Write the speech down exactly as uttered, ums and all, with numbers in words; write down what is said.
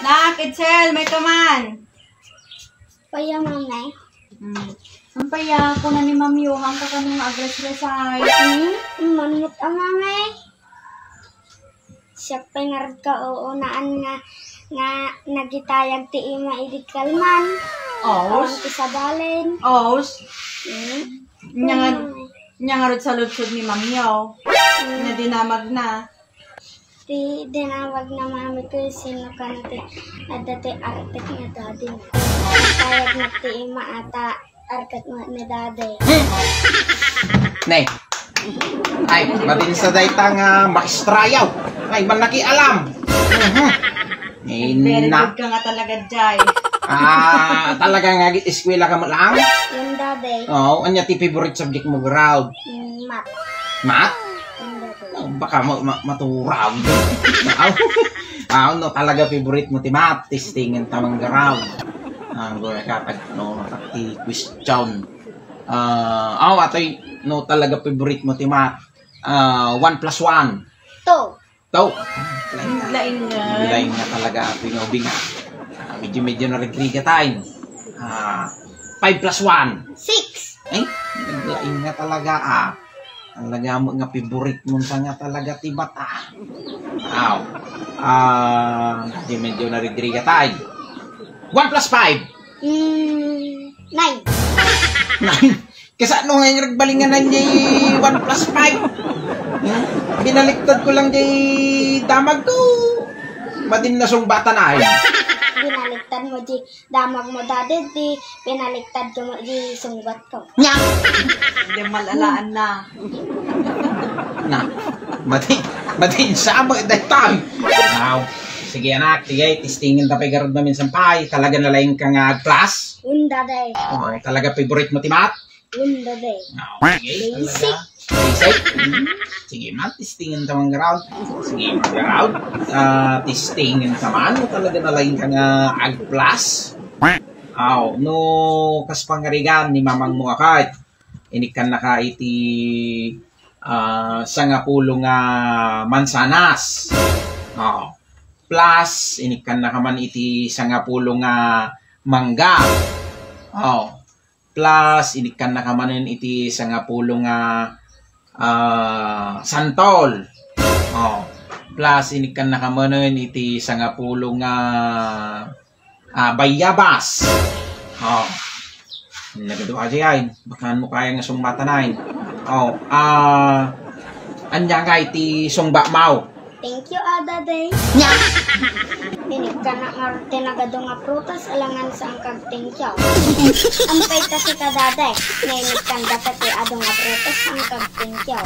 Nak, Itzel, mayto man. Paya, Mami. Hmm. Ang paya, kuna ni Mami, oh, hangka kano nga agresresay. Hmm? Manmut a, Mami. Siak pay ngarud kauunaan nga, nga nagitayag ti ima idi kalman. Aus? Awan ti sabalen. Aus? Hmm? Nya nga, nya ngarud sa ludsod ni Mami, oh. Hmm. Nga dinamag na. Ti dinamag na Mami ko, sino kano ti adda ti artek nga daddy mo? Tayag na ti ima ata artek mo ni daddy. Ne. Ay, mabinsa dayta nga maestrayaw. Ay, man nakialam. Mhm. Ay, very na- good ka nga talaga, Jai. Ah, talaga nga eskwela ka mo lang? Yung daddy. Oo, anya ti favorite subject mo, Ground? Mm, math. Math? Yung daddy. Oh, baka ma-, ma-, maturag. Aw. Aw, no, talaga favorite mo ti math, testingan ta man, Ground. Ah, gura ka, pag, no, ti question. Ah, aw, atoy, no, talaga favorite mo ti math. Ah, one plus one. Two. Two. Laing nga. Laing nga. Laing nga talaga, atoy nga ubing. Ah, medyo, medyo narigriga tayo. Ah, five plus one. Six. Eh, laing nga talaga, ah. Talaga mo nga favorite mo sa nga talaga ti math. Aw. Ah, medyo, medyo narigriga tayo. One plus five. Mm, nine. Nine. Kasano nga yung nagbalinganan niya yung one plus five? Hmm? Binaliktad ko lang di damag ko. Madin na sungbatan ay. Binaliktad mo di damag mo, daddy, di binaliktad ko mo di sungbat ko. Nya! Hindi malalaan na. Na, madin, madin sa mo, daytang. Now, sige anak, sige, testingan ta pay garud mamin sampay. Talaga na laing ka nga class? Unda, day. Oo, talaga favorite mo ti math? Unda, day. Ah, okay, basic. Talaga. Basic? Hmm. Sige, man, testingan ta man, Ground. Sige, Ground. Ah, testingan ta man. Talaga na laing ka nga ag plus. Aw, no, kas pangarigan ni mamang mo, akay. Inikkan na ka iti, ah, sangapulo nga mansanas. Oh. Plus, inikkan na ka man iti sangapulo nga mangga. Oh. Plus, inikkan na ka manen iti sangapulo nga, ah, santol. Oh. Plus, inikkan na ka manen iti sangapulo nga, ah, bayabas. Oh. Nagadu aja yan. Baka mo kaya nga sungbatan ay. Oh, ah, anya nga iti sungba mo? Thank you, Ada Day. Nya! Inikkan na nga ti nagadu nga prutas, alangan sa ang kag thank you. Ampay ta si ka, Daday. Nga inikkan data ti adu nga prutas, ang kag thank you.